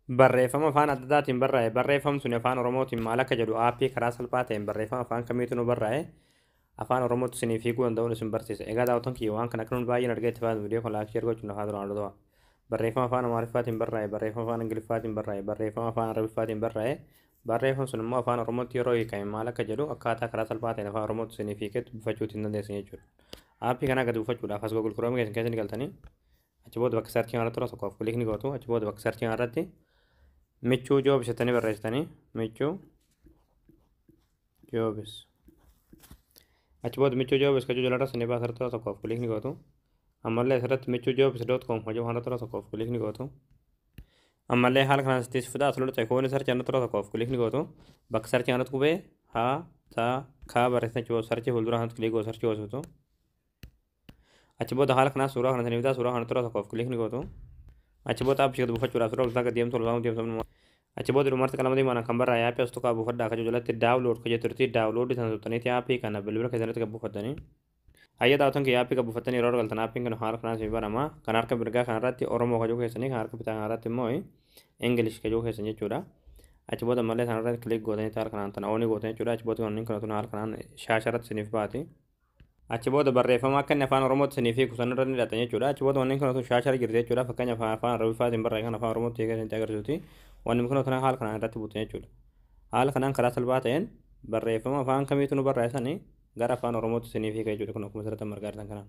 Barreeffama afaan adda addaatiin barraa'e, barreeffamni sun afaan Oromootiin maal akka jedhu, aappii karaa salphaa ta'een barreeffama afaan kamiitu nu barraa'e afaan Oromootti isiniif hiikuu danda'uun isin barsiisa. Egaa daawwattoon kiyya, waan kana akka nuti baay'een argee itti fayyadamu, viidiyoo kana like, share gochuun afaan duraan hordofaa. Barreeffama afaan Amaariffaatiin barraa'e, barreeffama afaan Ingiliffaatiin barraa'e, barreeffama afaan Arabiffaatiin barraa'e, barreeffamni sun immoo afaan Oromootti yeroo hiikame maal akka jedhu akkaataa karaa salphaa ta'een afaan Oromootti isiniif hiiketti buufachuutiin dandeessan jechuudha. Aappii kana gadi buufachuudhaaf as Google Chrome keessan keessa ni galtanii, achi booda bakka searchii irratti yeroo tokkoof click ni gootu. Achi booda bakka searchii irratti Michuu Jobs jettanii barreessitanii, Michuu Jobs. Achi booda Michuu Jobs kajuu jalarra sanii baasa irratti yeroo tokkoof click ni gootu. Ammallee asirratti michuujobs.com hojii waan irratti yeroo tokkoof click ni gootu. Ammallee haala kanaan sitti fidaa asirratti ikoonii searchii irratti yeroo tokkoof click ni gootu. Bakka searchii irratti qubee haa taa kaa barreessitan, achi booda searchii fuuldura kanatti click gootu, searchii goositu. Achi booda haala kanaan suuraa kana sanii fidaa, suuraa kanatti yeroo tokkoof click ni gootu. Achi booda aappii gadi buufachuudhaaf suuraa oltaa gadi deemtu, oltaa deemtu. Achi booda dhumarratti qalama diimaan kan barraa'e aappii as tuqaa buufadhaa akka jalatti download ka jettutti, download sana tuqxaniiti aappii kana bilbila keessanitti gad buufattanii. Hayya daawwattoon kiyya, aappii gad buufattanii yeroo galtan aappiin kun haala kanaan isin banama. Kan harka mirgaa kanarratti Oromoo kajuu keessanii, kan harka bitaa kanarratti immoo English kajuu keessan jechuudha. Achi booda mallee sanarratti click gootanii haala kanaan tana on gootanii jechuudha. Achi booda kanneen kana tun haala kanaan shaasha irratti isiniif baati. Achi booda barreeffama akka inni afaan Oromootti isiniif hiiku sanarra ni hidhatan jechuudha. Achi booda wanneen kana tun shaasha jirti jechuudha. Fakkeenyaaf, afaan Arabiffaatiin barraa'e kan afaan Oromootti hiikee isinitti agarsiisuti. Wanni kun tana haala kanaan irratti buutan jechuudha. Haala kanaan karaa salphaa ta'een barreeffama afaan kamiitu nu barraa'e sanii gara afaan Oromootti isiniif hiika jechuudha. Kun akkuma asirratti argaa jirtan kanaan.